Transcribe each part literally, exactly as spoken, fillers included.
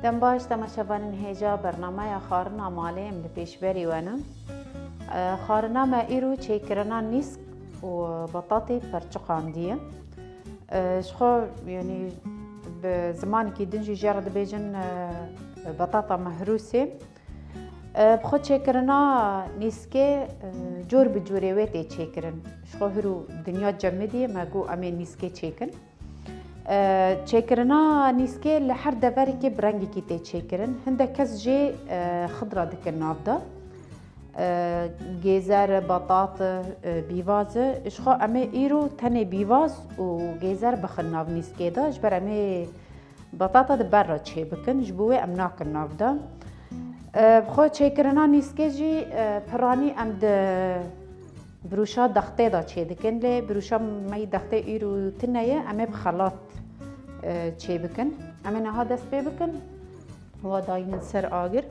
Dem baş temaşevanên hêja bernameya Xwarina Malê em li pêşberî we ne. E, xwarina me îro çêkirina nîsk û betatê perçiqandiye. E, ji xwe, yanî, bi zimanekî din jî jê re dibêjin, e, betata mehrûsê. E, bi xwe çêkirina nîskê, e, cor bi corê wê tê çêkirin. Ji xwe hir û dinya cemidî ye, me got em ê nîskê çêkin. E, çêkirina nîskê li her deverekê bi rengekî tê çêkirin. Hindek kes jê, e, xidra dikin nav de. E, gêzer, batat, e, bîvaz e. Ji xwe em ê îro tenê bîvaz û gêzer bixin nav nîskê de. Ji ber em ê batata di ber re çê bikin. Ji bo wê em nakin nav de. E, bi xwe çêkirina nîskê jî, e, piranî em di birûşa dextê de çê dikin, lê birûşa me yî dextê îro tune ye, em ê bi xelat, e, çê bikin. Em ê niha dest pê bikin, wa dayînin ser agir.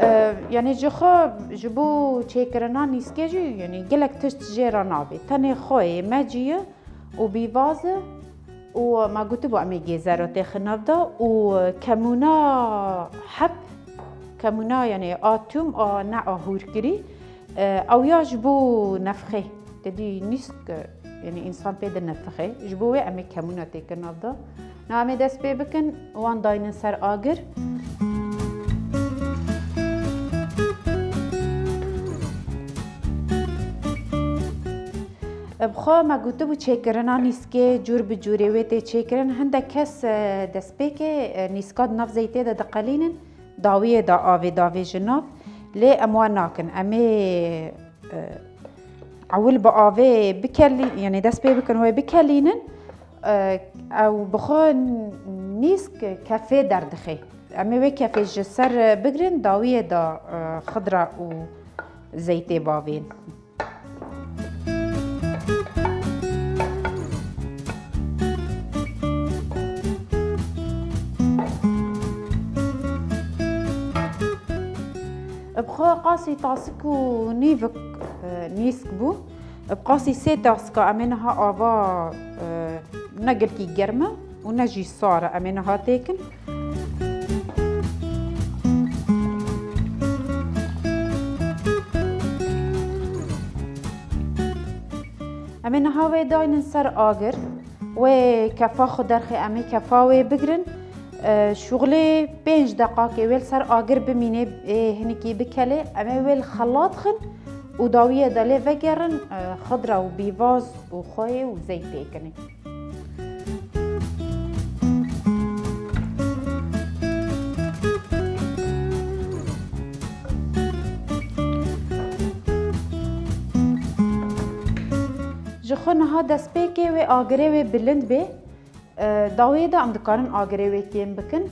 E, yanî ji xwe, ji bo çêkirina nîskê jî, yanî gelek tişt jê re nabê. Tenê xweyê mecî ye û bîvaz e û me gotibû em ê gêzero têxin nav de û kemûna heb, kemûna, yanî a tûm, a ne a hûrkirî, e, ew ya ji bo nefxê. Te dî nîsk, e, yanî însan pê dinefixê. Ji bo wê em ê kemûna têkin nav de. Na em ê dest pê bikin, wan daynin ser agir. Bi xwe me gotibû çêkirina nîskê cûr bi cûrê wê tê çêkirin. Hindek kes, e, destpêkê, e, nîska di nav zeytê de diqelînin, dawiyê de avê davêjin nav. Lê em wan nakin. Em ê, e, ewil bi avê bikelî-, yanî dest pê bikin wê bikelînin. E, ew bi xwe nîsk kefê derdixê. Em ê wê kefê ji ser bigirin, dawiyê de, e, xidra û zeytê bavên. Bi xwe qasî tasik û nîvik, e, nîsk bû. Bi qasî sê tasika em ê niha ava, e, ne gelkî germ e û ne jî sar e, em ê niha têkin. Em ê niha wê daynin ser agir. Wê kefa xwe derxê, em ê kefa wê bigirin. E, şuxulê pênc deqakê wê li ser agir bimînê, ê hinekî bikelê. Em ê wê li xelat xin û dawiyê de lê vegerin, e, xidra û bîvaz û xweyê û zeytê kinê. Ji xwe niha destpêkê wê agirê wê bilind bê. E, dawiyê de em dikarin agirê wê kêm bikin.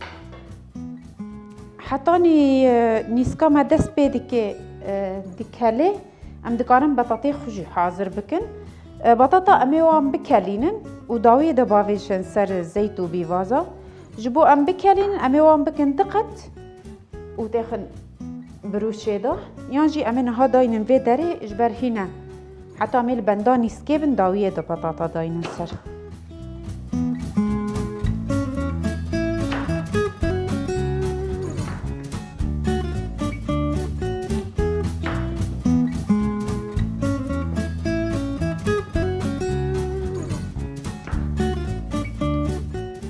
Hetanî, e, nîska me dest pê dike, e, dikelê, em dikarin betatê xwe jî hazir bikin. E, batata em ê wan bikelînin û dawiyê de bavêjin ser zeyt û bîvaza. Ji bo em bikelînin, em ê wan bikin diqet û têxin birûşê de, yan jî em ê niha daynin vê derê ji ber hîne heta em ê li benda nîskê bin dawiyê de batata daynin ser.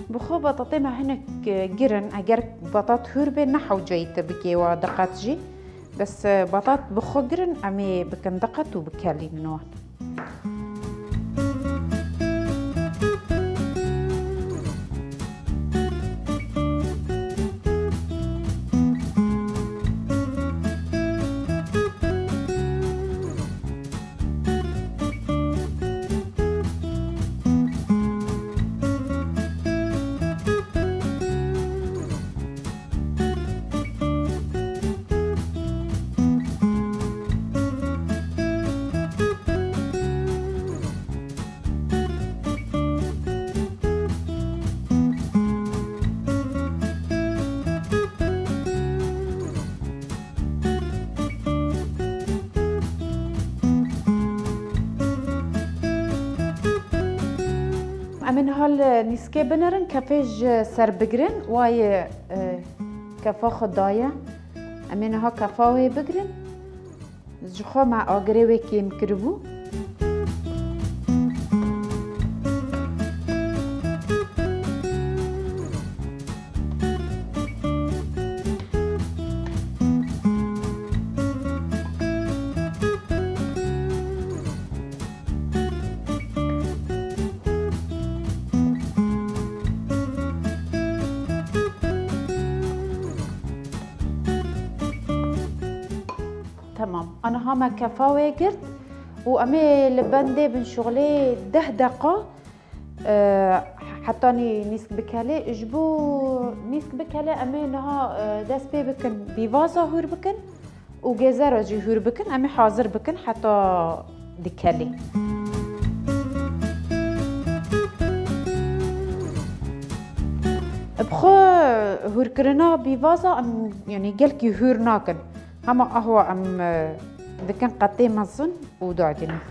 Bi xwe batatê me hinek, e, girin, eger batat hûr bê, ne hewce yî te bikê wa diqet jî. Bes, e, batat bi xwe girin, em ê bikin diqet û bikelînin wan. Hal nîskê binerin, kefê ji ser bigirin, wayê, e, kefa xwe daye. Em ê niha kefa wê bigirin. Ji xwe me agirê wê kêm kiribû. Temam. Aniha me kefa wê girt û em ê li bendê bin şixulê deh deqa, e, heta nî-, nîsk bikele. Ji bo nîsk bikele em ê niha, e, dest pê bikin, bîvaza hûr bikin û gêzera jî hûr bikin. Em ê hazir bikin heta dikelê. Bi xwe hûrkirina bîvaza em, yanî gelkî hûr nakin. Hema ahwa em, e, dikin qetê mezin û dadînin.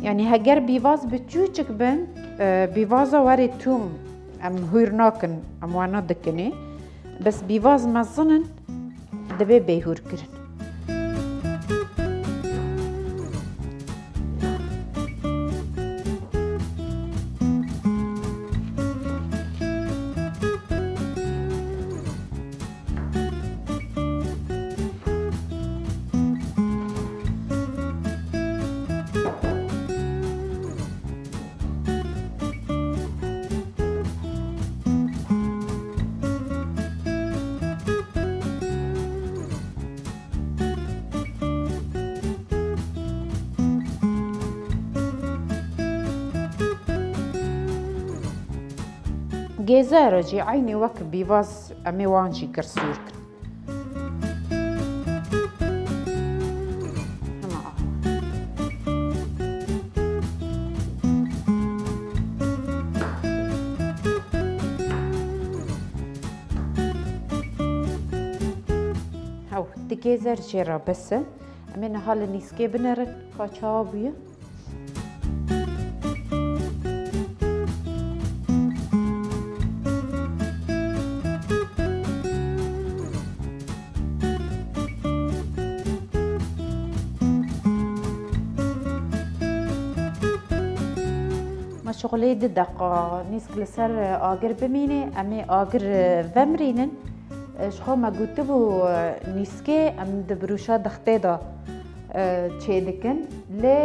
Yanî heger bîvaz bi çûçik bin, e, bîvaza werê tûm em hûr nakin, em wana dikinê. Bes bîvaz mezin in, divê bê hûrkirin. Gêzera jî eynî wek bîvaz em ê wan jî girsûr kin. Hema aha. Hew, di gêzer jê re bes e. Em ê niha li nîskê binerin, ka çawa bûye. Me şixulê di deqa nîsk li ser agir bimîne, em ê agir vemirînin. Ji xwe me gotibû, nîskê em di birûşa dextê de, e, çêdikin. Lê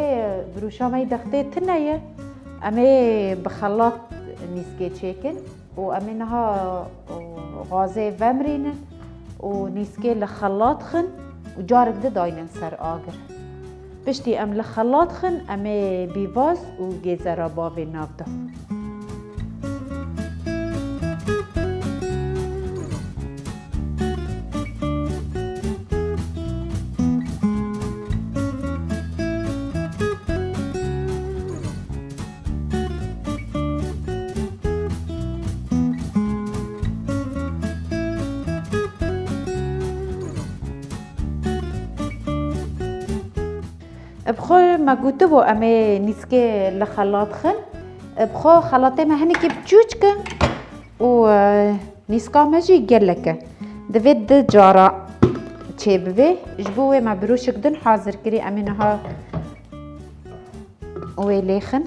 birûşa me yê dextê tune ye. Em ê bi xelat nîskê çêkin û em ê niha, o, gazê vemirînin û nîskê li xelat xin û carek di daynin ser agir. Piştî em li xelat xin, em ê bîvaz û gêzera bavê nav de. Bi xwe me gotibû em ê nîskê li xelat xin. Bi xwe xelatê me hinekî biçûçik e û, e, nîska me jî gelek e. Divê di cara çêbibe. Ji bo wê me birûşik din hazir kirî. Em ê niha wê lêxin.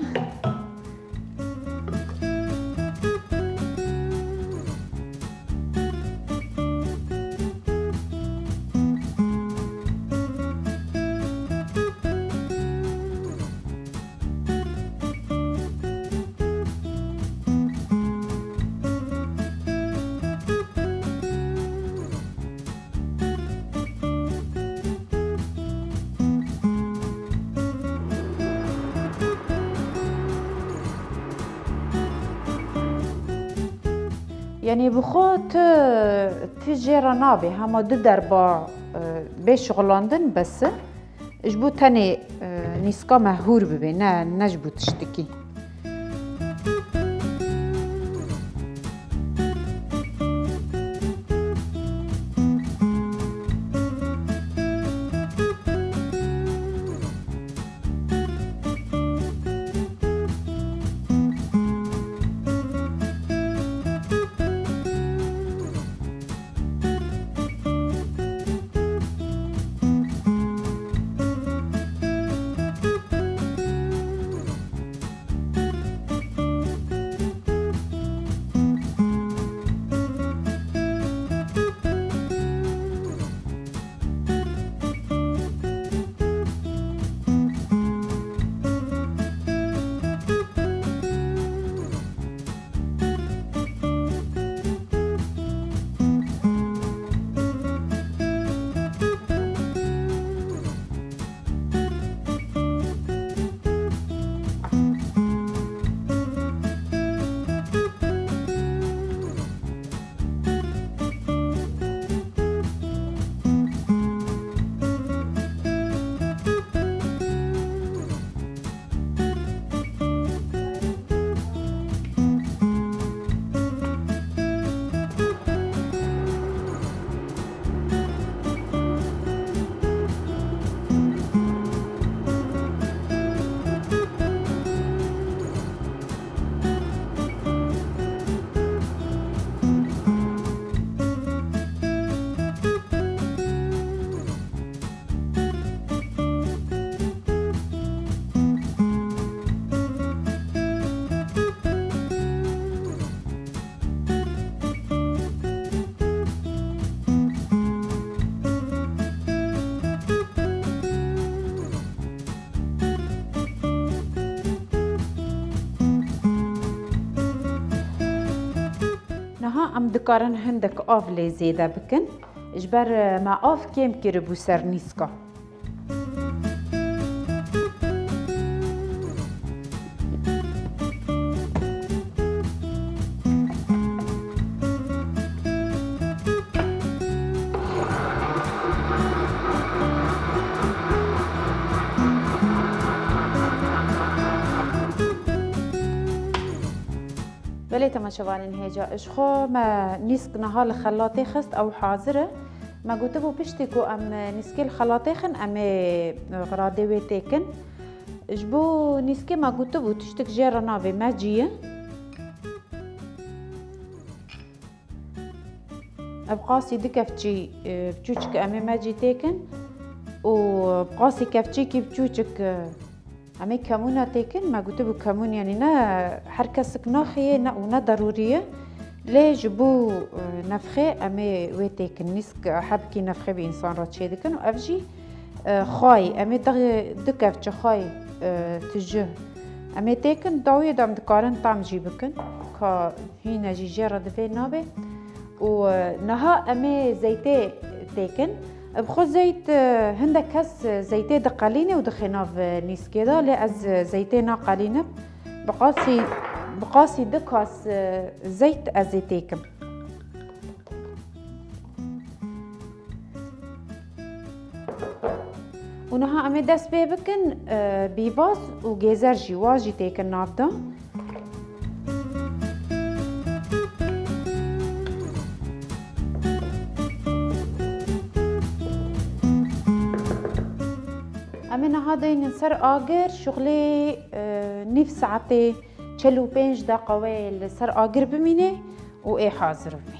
Yanî bi xwe tu, tu jê re nabê, hema du derba, e, bê şixulandin bes e. Ji bo tenê, e, nîska me hûr bibe, ne, ne ji bo tiştikî. Niha em dikarin hindek av lê zêde bikin, ji ber me av kêm kiribû ser nîska. Belê temaşevanên hêja, ji xwe me nîsk niha li xelatê xist, ew hazir e. Me gotibû piştî ku em nîskê li xelatê xin, em ê xiradê wê têkin. Ji bo nîskê me gotibû tiştik jê re navê mecî ye. Ev qasî du kevçî, e, biçûçik em ê mecî têkin û qasî kevçîkî biçûçik, e, em ê kemûna têkin. Me gotibû kemûn, yanî ne her kesik naxiyê, ne û ne derûrî ye. Lê ji bo, e, nefxê em ê wê têkin. Nîsk hebkî nefxê bi însan re çêdikin û ev jî, e, xwayî. Em ê dexê du kevçe xwayî, e, tije em ê têkin. Dawiyê de em dikarin tam jî bikin. Ka Hîne jî jê re divê nabê. Û, e, niha em ê zeytê têkin. Bi xwe zeyt, e, hindek kes, e, zeytê diqelîne û dixê nav, e, nîskê de, lê ez, e, zeytê naqelînim. Bi qasî, bi qasî du kas, e, zeyt ez ê têkim. Û niha em ê dest pê bikin, e, bîvaz û gêzer jî, wa jî têkin nav de. Em ê niha deynin ser agir, şuxlê, e, nîv saetê, çil û pênc deqa wê li ser agir bimîne û ê hazir bibî.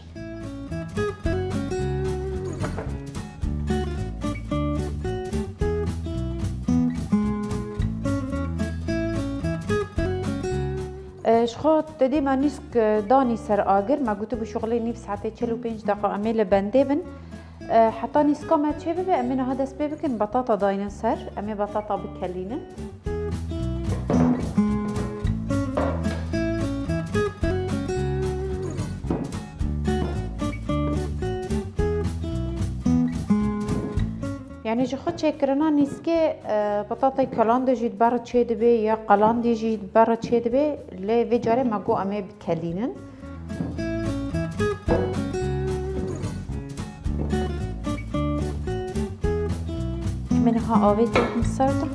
E, ji xwe te dê me nîsk, e, danî ser agir, me gotibû şuxlê nîv saetê çil û pênc deqa em ê li bendê bin. E, heta nîska me çêbibe, em ê niha dest pê bikin, batata daynin ser. Em ê batata bikelînin. Yanî ji xwe çêkirina nîskê, e, batatayê kelandê jî di ber çêdibê ya qelandê jî di ber çêdibê, lê vê carê me got em ê bikelînin. Em ê niha avê têkin ser de.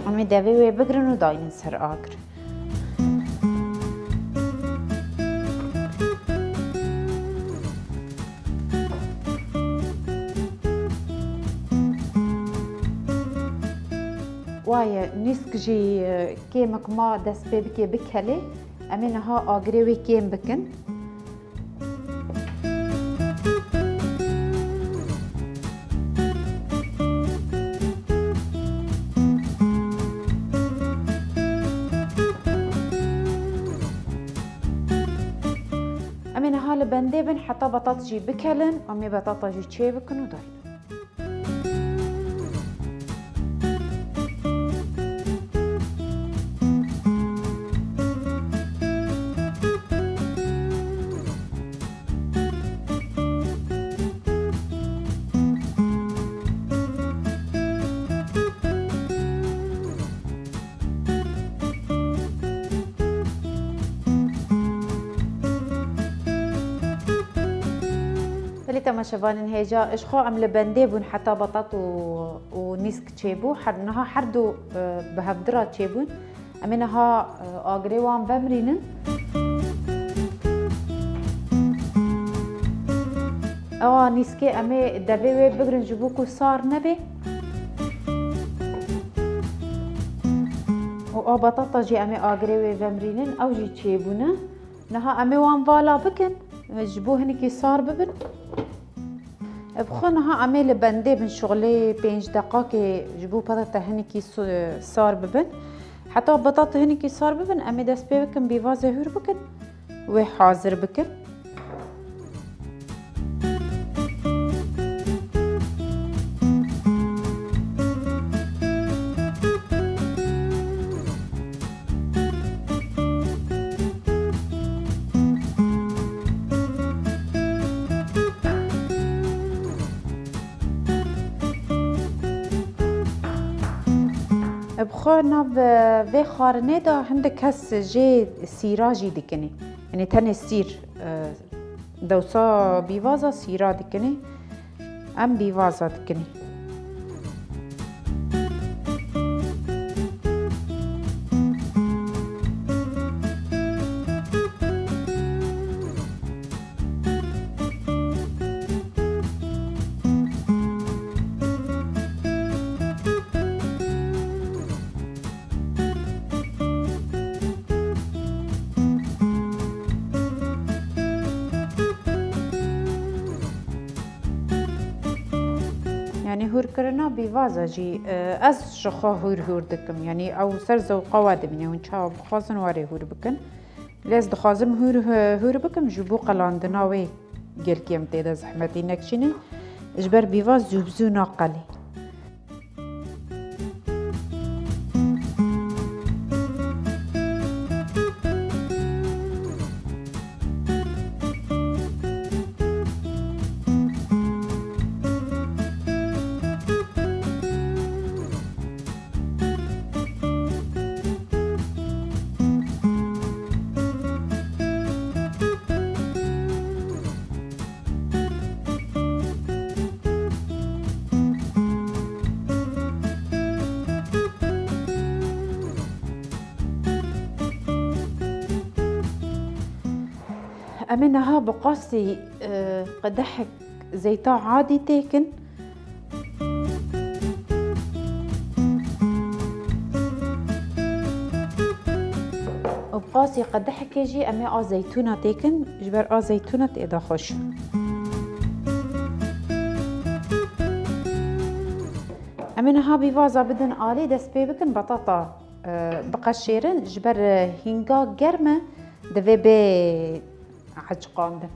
Em ê devê wê bigrin û daynin ser agir. Waye, nîsk jî, e, kêmik ma dest pê bike bikelê. Em ê niha agirê wê kêm bikin. Em ê niha li bendê bin heta betat jî bikelin, em ê betata jî çê bikin û daynin. Belê temaşevanên hêja, ji xwe em li bendê bûn heta betat û, û nîsk çêbû. Her, niha her du, e, bi hevdira çêbûn. Em ê niha, e, agirê wan vemirînin. Ewa nîskê em ê devê wê bigrin ji bo ku sar nebe. Û a batata jî em ê agirê wê vemirînin, ew jî çêbûne. Niha em ê wan vala bikin, ji bo hinekî sar bibin. Bi xwe niha em ê li bendê bin şixulê pênc deqakê ji bo pere te hinekî su-, sar bibin. Heta betat hinekî sar bibin, em ê dest pê bikin, bîvazê hûr bikin, wê hazir bikin. Bi xwe nav, e, vê xwarinê de hindek kes jê sîra jî dikinê. Yanî tenê sîr, e, dewsa bîvaza sîra dikinê. Em bîvaza dikinê. Yanî hûrkirina bîvaza jî, e, ez ji xwe hûr hûr dikim. Yanî ew ser zewqa we dimîne, hûn çawa bixwazin warê hûr bikin. Lê ez dixwazim hûr, hûr bikim ji bo qelandina wê gelkî em tê de zehmetî nekişînin. Ji ber bîvaz zû bi zû naqelê. Em ê niha bi qasî, e, qedehek zeyta adî têkin. Û bi qasî qedehekê jî em ê a zeytûna têkin, ji ber a zeytûna tê de xweş. Em ê niha bîvaza bidin alî, dest pê bikin, batata, e, biqeşêrin, ji ber, e, hînga germ e, divê bê eciqandin.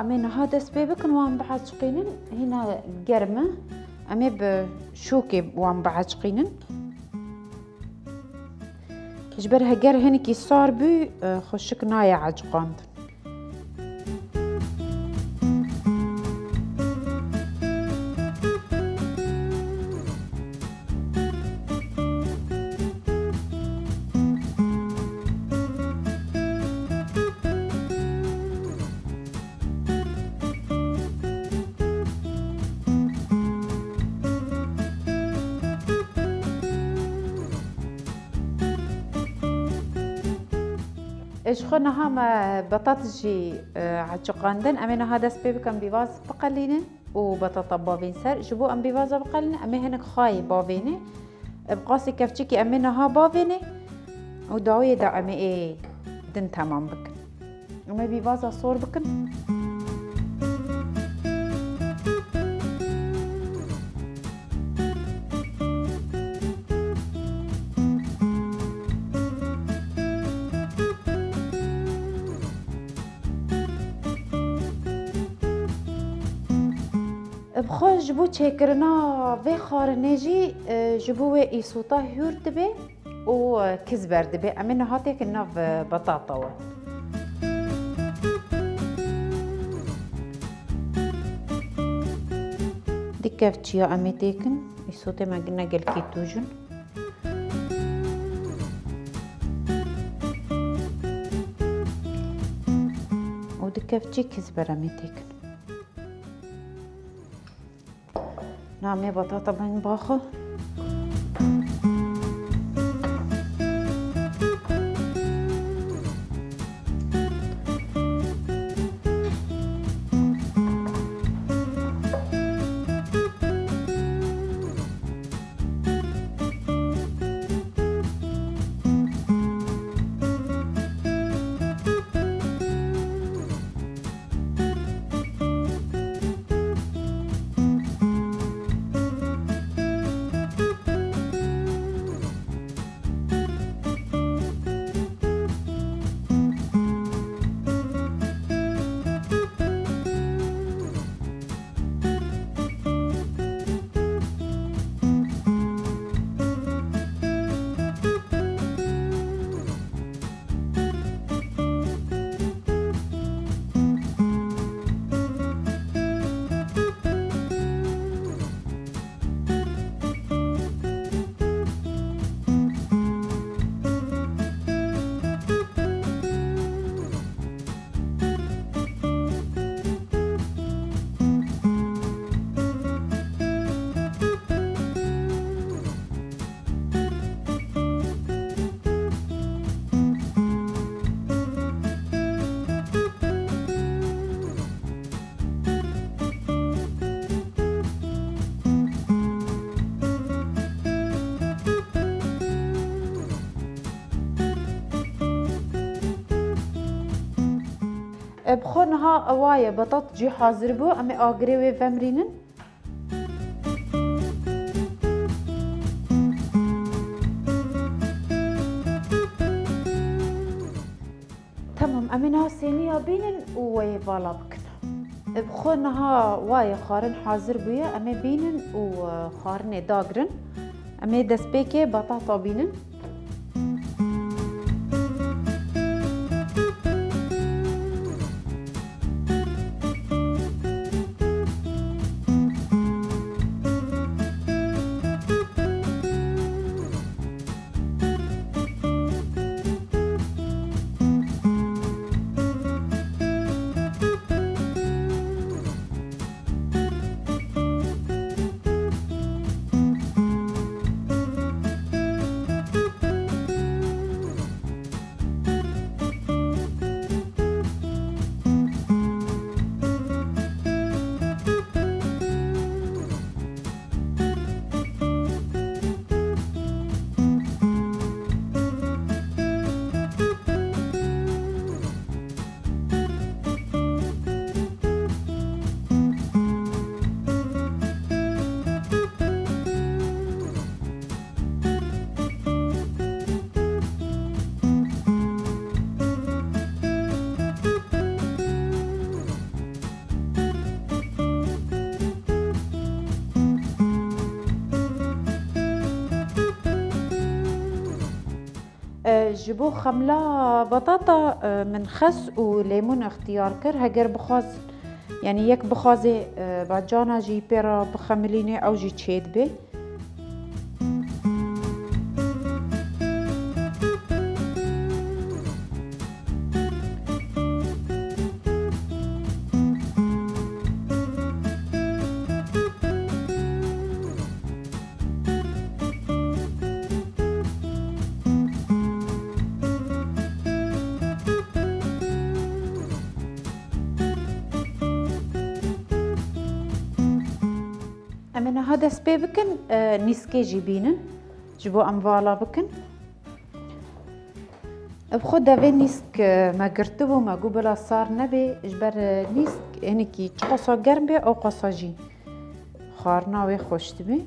Em ê niha dest pê bikin, wan bieciqînin, hîna germ e. Em ê bi şokê wan bieciqînin. Ji ber heger hinekî sar bû, e, xweşik nayê eciqandin. Ji xwe niha me betat jî, e, heçiqandin. Em ê niha dest pê bikin bîvaz biqelînin û betata bavên ser. Ji bo em bîvaza biqelînin, em ê hinek xayê bavênê. Bi qasê kevçikê em ê niha bavênê û dawiyê de em ê ê din temam bikin. Em ê bîvaza sor bikin. Bi xwe ji bo çêkirina vê xwarinê jî, e, ji bo wê îsota hûr dibe û, e, kiz berdibe. Em ê niha têkin nav, e, betata we. Di kevçiya em ê têkin, îsotê me ne gelkî tûj in. Û di kevçî kiz ber em ê têkin. Namê batata bên baxwe. E, bi xwe niha ewa ye, betat cî hazir bû. Em ê agirê wê vemrînin. Tamam, em ê niha sêniya bînin û wê vala bikin. Bi xwe niha wayê xwarin hazir bûye, em ê bînin û, e, xwarinê dagirin. Em ê destpêkê batata bînin. E, ji bo xemla batata, e, min xes û lêmûn extiyar kir. Heger bixwazin, yanî yek bixwaze, e, bacana jî pê re bixemilîne, ew jî çêdibe. Niha dest pê bikin, e, nîskê jî bînin. Ji bo em vala bikin. Bi xwe devê nîsk, e, me girtibû, me got bila sar nebê, ji ber, e, nîsk hinekî çiqasa germ bê, ew qasa jî xwarina wê xweş dibe.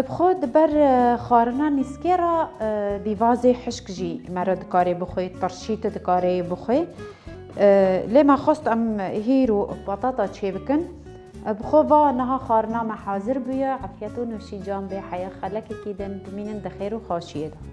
Bi xwe di ber, e, xwarina nîskê re, e, bîvazê hişk jî mere dikarê bixwê, tirşî tu dikarê bixwê. E, lê me xwest em hîr û patata çê bikin. E, bi xwe va niha xwarina me hazir bûye. Efiyet û nûşîcan bê, heya xelekekî din, bimînin di xêr û xweşiyê de.